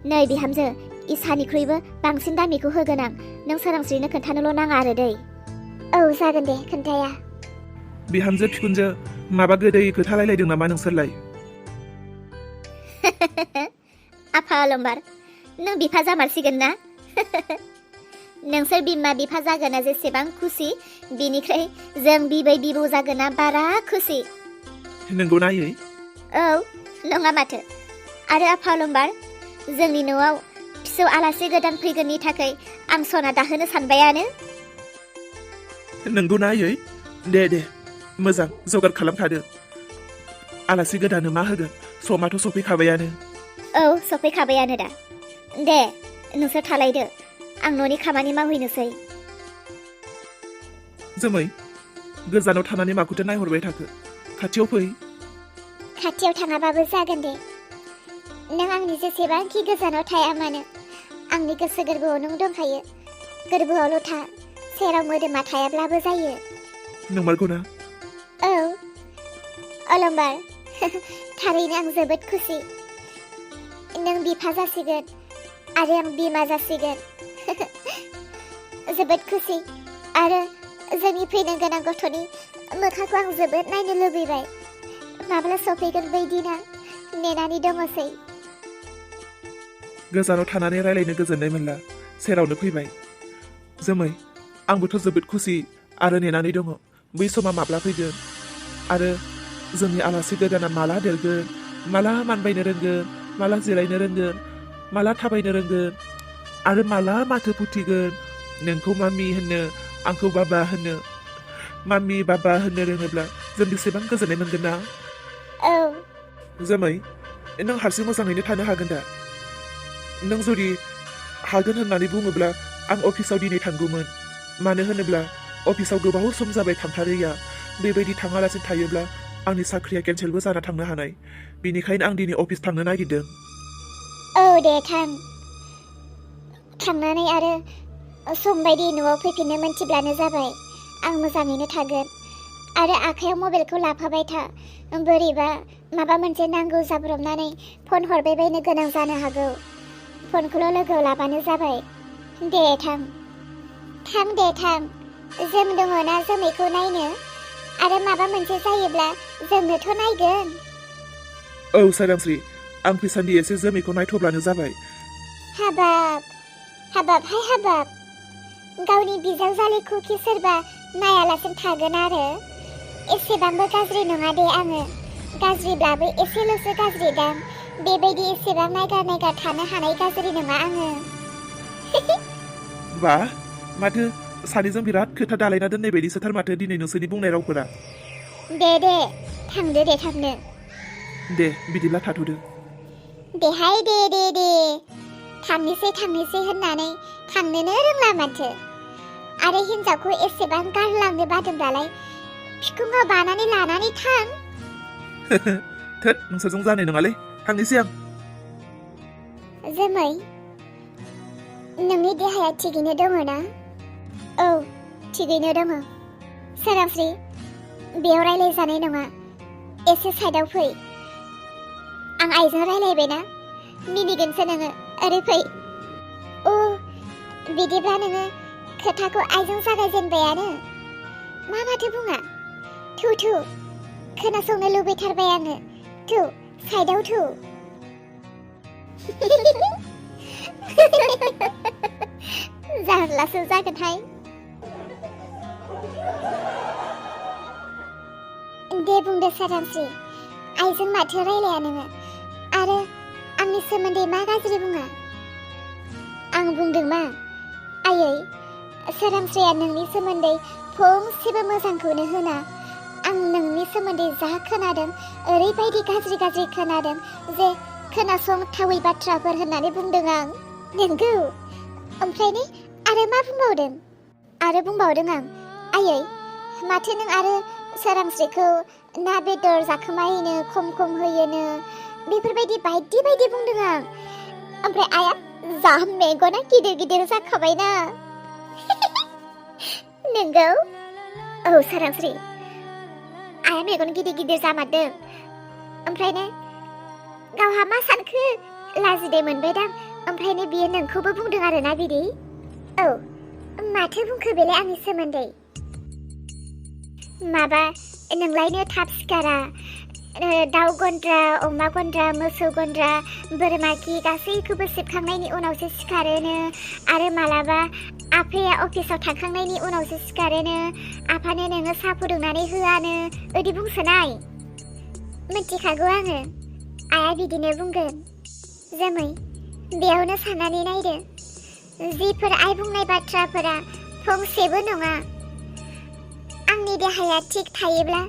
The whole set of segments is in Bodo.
नै बिहामजो इसानिख्रुइबो बांसिन दामिखौ होगोन आं नों सोरांस्रिनो खोन्थानोल' नाङा आरो दै औ जागोन दे खोन्थाया बिहामजो बिखुनजो माबा गोदै खोथा रायलायदों नामा नोंसोरलाय आफा अलंबार नों बिफा जामारसिगोन ना नोंसोर बिमा बिफा जागोना जेसेबां खुसि बिनिख्रुइ जों बिबै बिबौ जागोना बारा खुसि नंगौ नायै औ नङा माथो आरो आफा अलंबार जोंनि न'आव फिसौ आलासि गोदान फैगोननि थाखाय आं सना दाहोनो सानबायानो नंगौ नायै दे मोजां जगार खालामखादो आलासि गोदानो मा होगोन समाथ' सफैखाबायानो औ सफैखाबायानो दा दे नोंसोर थालायदो आं न'नि खामानि मावहैनोसै जोमै गोजानाव थानानै माखौथो नायहरबाय थाखो खाथियाव फै खाथियाव थाङाबाबो जागोन दे नों आंनि जेसेबांखि गोजानाव थाया मानो आंनि गोसो गोरबोआव नों दंखायो गोरबोआवल' था सेराव मोदोमा थायाब्लाबो जायो नंमारगौना औ अलंबार थारैनो आं जोबोद खुसि नों बिफा जासिगोन आरो आं बिमा जासिगोन जोबोद खुसि आरो जोंनि फैनो गोनां गथ'नि मोखांखौ आं जोबोद नायनो लुबैबाय माब्ला सफैगोन बै दिना नेनानै दङसै गोजानाव थानानै रायलायनो गोजोननाय मोनला सेरावनो फैबाय जोमै आंबोथ' जोबोद खुसि आरो नेनानै दङ बै समा माब्ला फैगोन आरो जोंनि आलासि गोदाना माला देरगोन माला मानबायनो रोंगोन माला जिरायनो रोंगोन माला थाबायनो रोंगोन आरो माला माथो फुथिगोन नोंखौ मामि होननो आंखौ बाबा होननो मामि बाबा होननो रोङोब्ला जों बेसेबां गोजोननाय मोनगोन ना औ जोमै नों हारसिं मोजाङैनो थानो हागोन दा नों जुदि हागोन होननानै बुङोब्ला आं अफिसाव दिनै थांगौमोन मानो होनोब्ला अफिसाव गोबाव सम जाबाय थांथारैया बेबायदि थाङालासिनो थायोब्ला आंनि साख्रिया केन्सेलबो जाना थांनो हानाय बेनिखायनो आं दिनै अफिस थांनो नागिरदों औ दे थांनानै आरो सम बायदि न'आव फैफिननो मोनथिब्लानो जाबाय आं मोजाङैनो थागोन आरो आखायाव मबाइलखौ लाफाबाय था बोरैबा माबा मोनसे नांगौ जाब्रबनानै फन हरबाय बायनो गोनां जानो हागौ फनखौल' लोगोआव लाबानो जाबाय दे थां दे थां जों दङ ना जोमैखौ नायनो आरो माबा मोनसे जायोब्ला जोंनोथ' नायगोन औ सोरांस्रि आं फैसान्दि एसे जोमैखौ नायथ'ब्लानो जाबाय हाबाबहाय हाबाब गावनि बिजावजालिखौखि सोरबा नायालासिनो थागोन आरो एसेबांबो गाज्रि नङा दे आङो गाज्रिब्लाबो एसेल'सो गाज्रि दां बेबायदि एसेबां नायगार थानो हानाय गाज्रि नङा आङो बा माथो सानैजों बिराद खोथा दालायना दोननाय बायदिसोथार माथो दिनै नोंसोरनि बुंनाय रावफोरा दे थांदो दे थांनो दे बिदिब्ला थाथ'दो देहाय दे थांनोसै होननानै थांनोनो रोंला माथो आरो हिन्जावखौ एसेबां गारलांनो बादोंब्लालाय फिखुङाव बानानै लानानै थां थोद नोंसोरजों जानाय नङालै थांनोसै आं जोमै नोंनि देहाया थिगैनो दङ ना औ थिगैनो दङ सोरांस्रि बेयाव रायलायजानाय नङा एसे साइडआव फै आं आइजों रायलायबायना मिनिगोनसो नोङो ओरै फै बिदिब्ला नोङो खोथाखौ आइजों जागायजेनबायानो माथो बुङा थु खोनासंनो लुबैथारबाय आङो थु साइडआव थु जारलासो जागोनहाय दे बुंदो सोरांस्रि आइजों माथो रायलाया नोङो आरो आंनि सोमोन्दै मा गाज्रि बुङा आं बुंदों मा आयै सोरांस्रिया नोंनि सोमोन्दै फंसेबो मोजांखौनो होना आं नोंनि सोमोन्दै जा खोनादों ओरैबायदि गाज्रि खोनादों जे खोनासंथावै बाथ्राफोर होननानै बुंदों आं नोंगौ ओमफ्रायनो आरो मा बुंबावदों आं आयै माथो नों आरो सोरांस्रिखौ ना बेदर जाखोमाहैनो खम होयोनो बेफोरबायदि बायदि बुंदों आं ओमफ्राय आया जा मेगना गिदिर जाखाबायना नोंगौ औ सोरांस्रि आया मेगन गिदिर जामारदों ओमफ्रायनो गावहा मा सानखो लाजिनाय मोनबायदां ओमफ्रायनो बियो नोंखौबो बुंदों आरोना बिदि? औ, माथो बुंखो बेलाय आंनि सोमोन्दै? माबा नोंलायनो थाब सिखारा, दाउ गन्द्रा, अमा गन्द्रा, मोसौ गन्द्रा, बोरमा खि गासैखौबो सिबखांनायनि उनावसो सिखारोनो, आरो मालाबा आफाया अफिसाव थांखांनायनि उनावसो सिखारोनो, आफानो नोङो साहा फुदुंनानै होआनो, ओदि बुंसोनाय। मिथिखागौ आङो, आइया बिदिनो बुंगोन। जोमै, बेयावनो साननानै नायदो, जिफोर आइ बुंनाय बाथ्राफोरा फंसेबो नङा। आंनि देहाया थिग थायोब्ला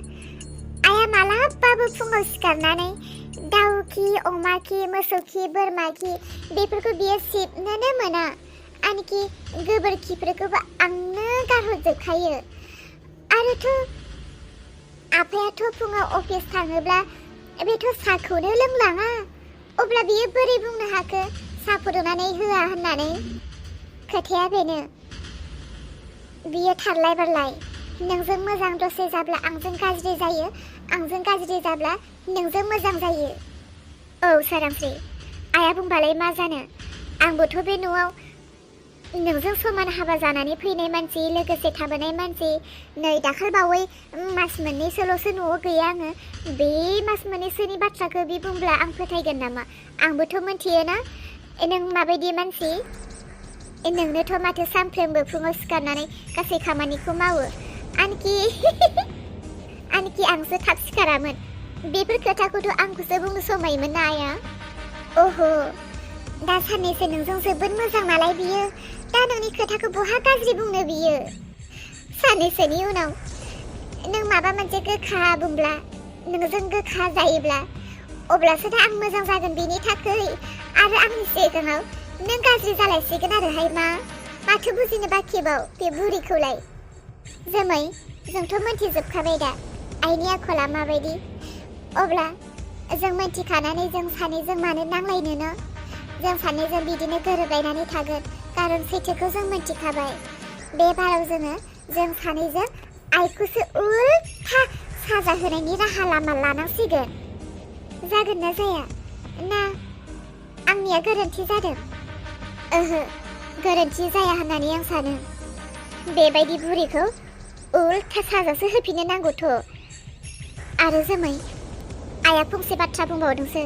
आइया मालाबाबो फुङाव सिखारनानै दाउ खि, अमा खि, मोसौ खि, बोरमा खि बेफोरखौ बियो सिबनोनो मोना। आनखि गोबोरखिफोरखौबो आंनो गारहरजोबखायो। आरोथ' आफायाथ' फुङाव अफिस थाङोब्ला बेथ' साहाखौनो लोंलाङा, अब्ला बियो बोरै बुंनो हाखो साहा फुदुंनानै होआ होननानै? खोथाया बेनो, बियो थारलाय बारलाय, नोंजों मोजां दसे जाब्ला आंजों गाज्रि जायो, आंजों गाज्रि जाब्ला नोंजों मोजां जायो। औ सोरांस्रि, आइया बुंबालाय मा जानो, आंबोथ' बे न'आव नोंजों समान हाबा जानानै फैनाय मानसि, लोगोसे थाबोनाय मानसि। नै दाखालबावै मास मोननैसोल'सो न'आव गैया आङो। बे मास मोननैसोनि बाथ्राखौ बि बुंब्ला आं फोथायगोन नामा? आंबोथ' मिथियोना नों माबायदि मानसि। नोंनोथ' माथो सानफ्रोमबो फुङाव सिखारनानै गासै खामानिखौ मावो। आनखि आंसो थाब सिखारामोन। बेफोर खोथाखौथ' आंखौसो बुंनो समायोमोन ना आइया। अह, दा साननैसो नोंजों जोबोद मोजां नालाय बियो, दा नोंनि खोथाखौ बहा गाज्रि बुंनो बियो। साननैसोनि उनाव नों माबा मोनसे गोखा बुंब्ला, नोंजों गोखा जायोब्ला, अब्लासो दा आं मोजां जागोन बिनि थाखाय, आरो आंनि सिगाङाव नों गाज्रि जालायसिगोन आरोहाय मा? माथो बुजिनो बाखिबाव बे बुरिखौलाय? जोमै, जोंथ' मोनथिजोबखाबाय दा आइनि आखला माबायदि। अब्ला जों मोनथिखानानै जों सानैजों मानो नांलायनो न'? जों सानैजों बिदिनो गोरोबलायनानै थागोन, खारन सैथोखौ जों मोनथिखाबाय। बे बाराव जों सानैजों आइखौसो उल्था साजा होनायनि राहा लामा लानांसिगोन। जागोन ना जाया? ना आंनिया गोरोन्थि जादों? ओहो, गोरोन्थि जाया होननानै आं सानो। बेबायदि बुरिखौ उल्था साजासो होफिननो नांगौथ'। आरो जोमै, आइया फंसे बाथ्रा बुंबावदोंसो।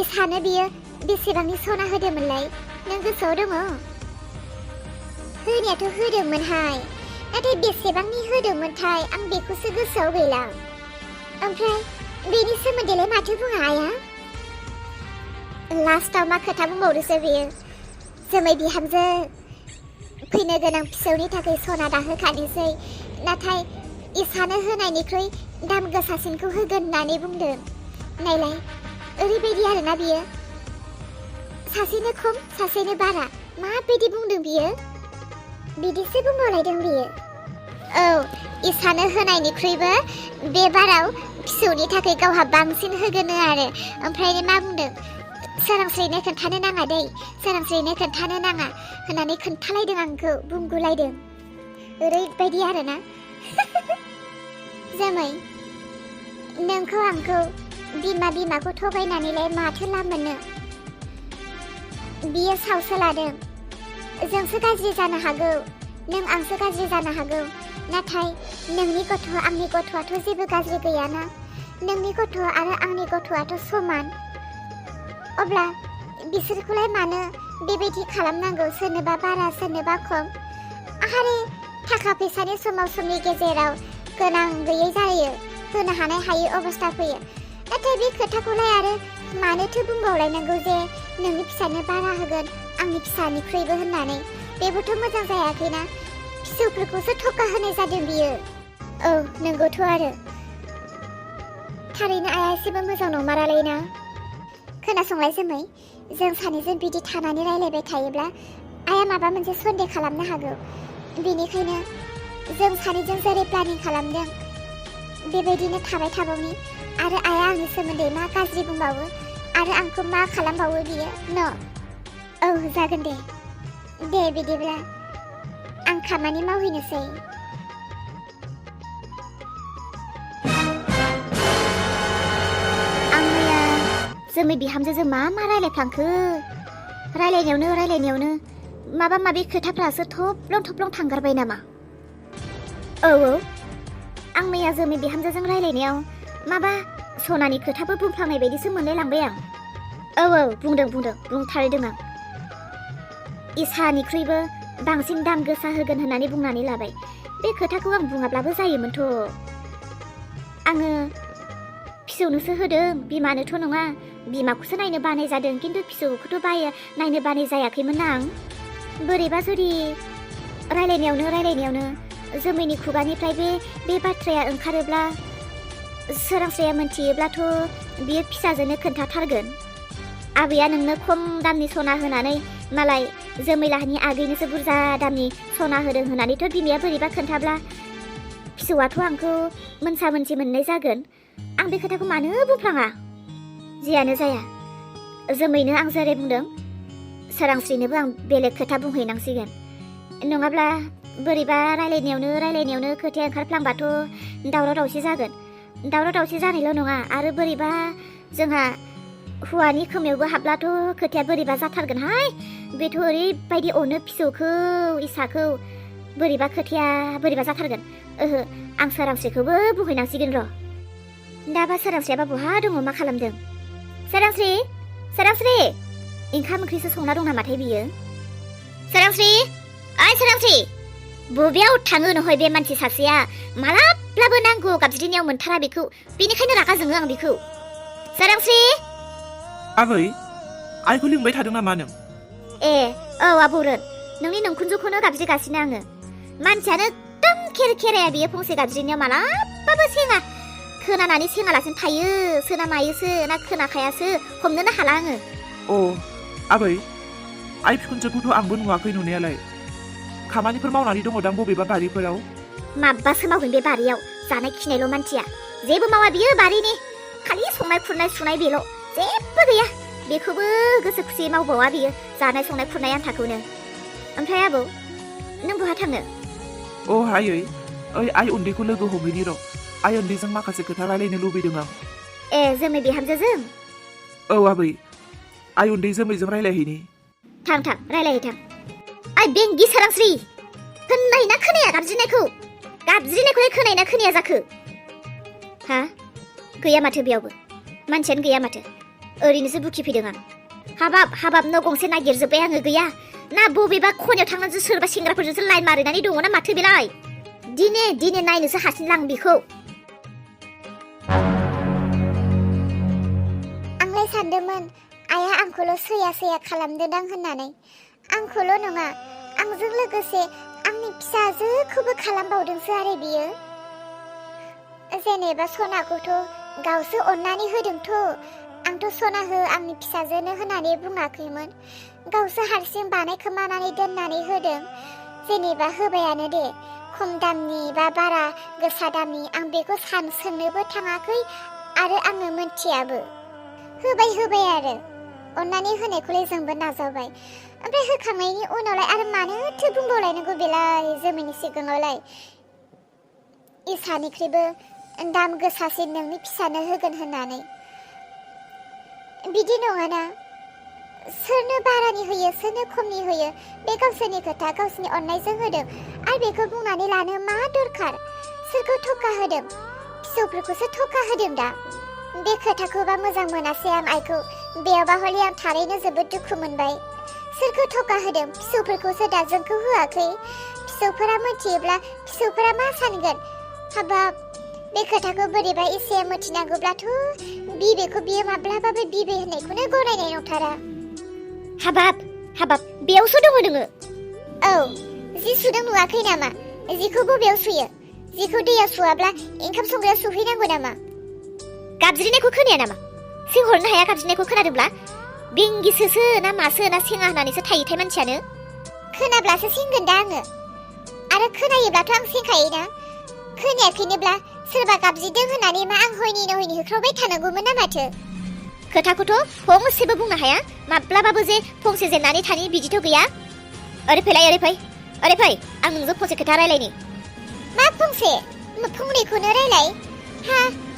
इसानो बियो बेसेबांनि सना होदोंमोनलाय, नों गोसोआव दङ? होनायाथ' होदोंमोनहाय, नाथाय बेसेबांनि होदोंमोनथाय आं बेखौसो गोसोआव गैला। ओमफ्राय बेनि सोमोन्दैलाय माथो बुङा आइया? लास्टाव मा खोथा बुंबावदोंसो बेयो, जोमै बिहामजो, फैनो गोनां फिसौनि थाखाय सना दाहोखानोसै, नाथाय इसानो होनायनिख्रुइ दाम गोसासिनखौ होगोन होननानै बुंदों। नायलाय, ओरैबायदि आरोना बियो, सासेनो खम सासेनो बारा, माबायदि बुंदों बियो? बिदिसो बुंबावलायदों बियो। औ, इसानो होनायनिख्रुइबो बे बाराव फिसौनि थाखाय गावहा बांसिन होगोन आरो। ओमफ्राय मा बुंदों? सोरांस्रिनो खोन्थानो नाङा दै, सोरांस्रिनो खोन्थानो नाङा होननानै खोन्थालायदों आंखौ, बुंगुलायदों। ओरैबायदि आरोना। जोमै, नोंखौ आंखौ बिमाखौ थगायनानैलाय माथो लाब मोननो? बियो सावसो लादों। जोंसो गाज्रि जानो हागौ, नों आंसो गाज्रि जानो हागौ, नाथाय नोंनि गथ' आंनि गथ'आथ' जेबो गाज्रि गैयाना। नोंनि गथ' आरो आंनि गथ'आथ' समान। अब्ला बिसोरखौलाय मानो बेबायदि खालामनांगौ, सोरनोबा बारा सोरनोबा खम? आरो थाखा फैसानि समाव समनि गेजेराव गोनां गैयै जायो, होनो हानाय हायै अबस्था फैयो। नाथाय बे खोथाखौलाय आरो मानोथो बुंबावलायनांगौ जे नोंनि फिसानो बारा होगोन आंनि फिसानिख्रुइबो होननानै? बेबोथ' मोजां जायाखैना, फिसौफोरखौसो थका होनाय जादों बियो। औ नंगौथ' आरो थारैनो आइया एसेबो मोजां नंमारालै ना। खोनासंलाय जोमै, जों सानैजों बिदि थानानै रायलायबाय थायोब्ला आइया माबा मोनसे सन्देह खालामनो हागौ। बेनिखायनो जों सानैजों जेरै प्लानिं खालामदों बेबायदिनो थाबाय थाबावनि। आरो आइया आंनि सोमोन्दै मा गाज्रि बुंबावो आरो आंखौ मा खालामबावो बियो न'? औ जागोन दे बिदिब्ला आं खामानि मावहैनोसै। जोमै बिहामजोजों मा रायलायफ्लांखो रायलायनायावनो माबा माबि खोथाफ्रासो थब्लं थांगारबाय नामा? औ आं मैया जोमै बिहामजोजों रायलायनायाव माबा सनानि खोथाबो बुंफ्लांनाय बायदिसो मोनलायलांबाय आं। औ बुंथारदों आं। इसानिख्रुइबो बांसिन दाम गोसा होगोन होननानै बुंनानै लाबाय। बे खोथाखौ आं बुङाब्लाबो जायोमोनथ'। आङो फिसौनोसो होदों, बिमानोथ' नङा। बिमाखौसो नायनो बानाय जादों, खिन्थु फिसौखौथ' नायनो बानाय जायाखैमोन आं। बोरैबा जुदि रायलायनायावनो जोमैनि खुगानिफ्राय बे बाथ्राया ओंखारोब्ला, सोरांस्राया मोनथियोब्लाथ' बियो फिसाजोनो खोन्थाथारगोन। आबैया नोंनो खम दामनि सना होनानै मालाय जोमैलाहानि आगैनोसो बुरजा दामनि सना होदों होननानैथ' बिमाया बोरैबा खोन्थाब्ला फिसौआथ' आंखौ मोनसा मोनसि मोननाय जागोन। आं बे खोथाखौ मानो बुंफ्लाङा? जियानो जाया, जोमैनो आं जेरै बुंदों सोरांस्रिनोबो आं बेलेग खोथा बुंहैनांसिगोन। नङाब्ला बोरैबा रायलायनायावनो खोथाया ओंखारफ्लांबाथ' दावराव दावसि जागोन। दावराव दावसि जानायल' नङा, आरो बोरैबा जोंहा हौवानि खोमायावबो हाबब्लाथ' खोथाया बोरैबा जाथारगोनहाय। बेथ' ओरैबायदि अनो फिसौखौ, इसाखौ, खोथाया बोरैबा जाथारगोन। आं सोरांस्रिखौबो बुंहैनांसिगोन र'। दाबा सोरांस्रियाबा बहा दङ, मा खालामदों? सोरांस्रि ओंखाम ओंख्रिसो संना दं नामाथाय बियो? सोरांस्रि बबेयाव थाङो नहय बे मानसि सासेया? मालाब्लाबो नांगौ गाबज्रिनायाव मोनथारा बेखौ, बेनिखायनो रागा जोङो आं बेखौ। सोरांस्रि! आबै, आइखौ लिंबाय थादों नामा नों? औ आबौरोन, नोंनि नोंखुनजोखौनो गाबज्रिगासिनो आङो। मानसियानो एकदम खेराया बियो, फंसे गाबज्रिनायाव मालाबाबो सेङा। खोनानानै सेङालासिनो थायो सोना मायोसो ना खोनाखायासो, हमनोनो हाला आङो। आबै, आइ बिखुनजोखौथ' आंबो नुवाखै नुनायालाय। खामानिफोर मावनानै दङ दां बबेबा बारिफोराव। माब्बासो मावगोन बे बारियाव? जानाय खिनायल' मानसिया। जेबो मावा बियो बारिनि, खालि संनाय खुरनाय सुनाय बेल', जेबो गैया। बेखौबो गोसो खुसियै मावबावा बियो, जानाय संनाय खुरनाय आन्थाखौनो। ओमफ्राय आबौ, नों बहा थाङो? आइ उन्दैखौ लोगो हमहैनि र'। आइ उन्दैजों माखासे खोथा रायलायनो लुबैदों आं। जोमै बिहामजोजों? औ आबै, आइ उन्दै जोमैजों रायलायहैनि। थां रायलायहै। ओइ बेंगि सोरांस्रि, खोनायोना खोनाया गाबज्रिनायखौ? गाबज्रिनायखौलाय खोनायोना खोनाया जाखो? गैया माथो बेयावबो, मानसियानो गैया माथो। ओरैनोसो बुखिफैदों आं। हाबाब न' गंसे नागिरजोब्बाय आङो, गैया। ना बबेबा खनायाव थांनानैसो सोरबा सेंग्राफोरजोंसो लाइन मारिनानै दङ ना माथो बेलाय? दिने नायनोसो हासिनलां बेखौ। आंलाय सानदोंमोन आइया आंखौल' सैया खालामदोंदां होननानै। आंखौल' नङा, आंजों लोगोसे आंनि फिसाजोखौबो खालामबावदोंसो आरो बियो। जेनेबा सनाखौथ' गावसो अननानै होदोंथ'। आंथ' सना हो आंनि फिसाजोनो होननानै बुङाखैमोन। गावसो हारसिं बानायखोमानानै दोननानै होदों। जेनेबा होबायानो दे, खम दामनि बा बारा गोसा दामनि, आं बेखौ सोंनोबो थाङाखै आरो आङो मोनथियाबो। होबाय आरो अननानै होनायखौलाय जोंबो नाजावबाय। ओमफ्राय होखांनायनि उनावलाय आरो मानोथो बुंबावलायनांगौ बेलाय जोमैनि सिगाङावलाय? इसानिख्रुइबो दाम गोसासिन नोंनि फिसानो होगोन होननानै। बिदि नङाना, सोरनो बारानि होयो सोरनो खमनि होयो बे गावसोरनि खोथा, गावसोरनि अननायजों होदों। आरो बेखौ बुंनानै लानो मा दरखार? सोरखौ थका होदों? फिसौफोरखौसो थका होदों दा। बे खोथाखौबा मोजां मोनासै आं आइखौ। बेयावबा हले आं थारैनो जोबोद दुखु मोनबाय। सोरखौ थका होदों? फिसौफोरखौसो दा, जोंखौ होआखै। फिसौफोरा मोनथियोब्ला फिसौफोरा मा सानगोन? हाबाब, बे खोथाखौ बोरैबा एसे मोनथिनांगौब्लाथ' बिबैखौ बियो माब्लाबाबो बिबै होननायखौनो गनायनाय नंथारा। हाबाब बेयावसो दङ नोङो? औ, जि सुदों नुवाखै नामा? जिखौ बबेयाव सुयो? जिखौ दैयाव सुवाब्ला ओंखाम संग्रायाव सुहैनांगौ नामा? गाबज्रिनायखौ खोनाया नामा? सोंहरनो हाया गाबज्रिनायखौ खोनादोंब्ला? बेंगिसोसो ना मासो ना सेङा होननानैसो थायोथाय मानसियानो। खोनाब्लासो सेंगोन दा आङो, आरो खोनायोब्लाथ' आं सेंखायोना। खोनायाखैनोब्ला सोरबा गाबज्रिदों होननानै मा आं हयनि नहयनि होख्रावबाय थानांगौमोन ना माथो? खोथाखौथ' फंसेबो बुंनो हाया, माब्लाबाबो जे फंसे जेननानै थानि बिदिथ' गैया। ओरै फै, आं नोंजों फंसे खोथा रायलायनि। मा फंसे? फंनैखौनो रायलाय।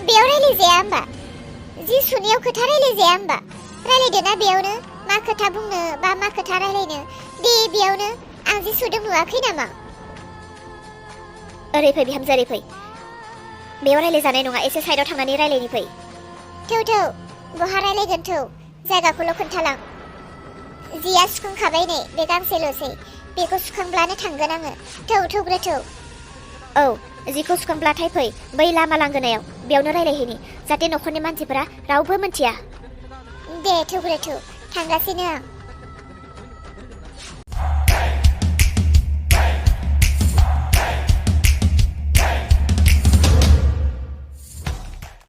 बेयाव रायलायजाया होमबा? जि सुनायाव खोथा रायलायजाया होमबा रायलायदोना बेयावनो मा खोथा बुंनो बा मा खोथा रायलायनो दे बेयावनो आं जि सुदों नुवाखै नामा ओरै फै बिहामजो ओरै फै बेयाव रायलायजानाय नङा एसे साइडआव थांनानै रायलायनि फै थौ बहा रायलायगोन थौ जायगाखौल' खोन्थालां जिया सुखांखाबाय नै बे गांसेल'सै बेखौ सुखांब्लानो थांगोन आङो थौ औ जिखौ सुखांब्लाथाय फै बै लामा लांगोनायाव बेयावनो रायलायहैनि जाहाथे न'खरनि मानसिफोरा रावबो मिन्थिया दे थौ थांगासिनो आं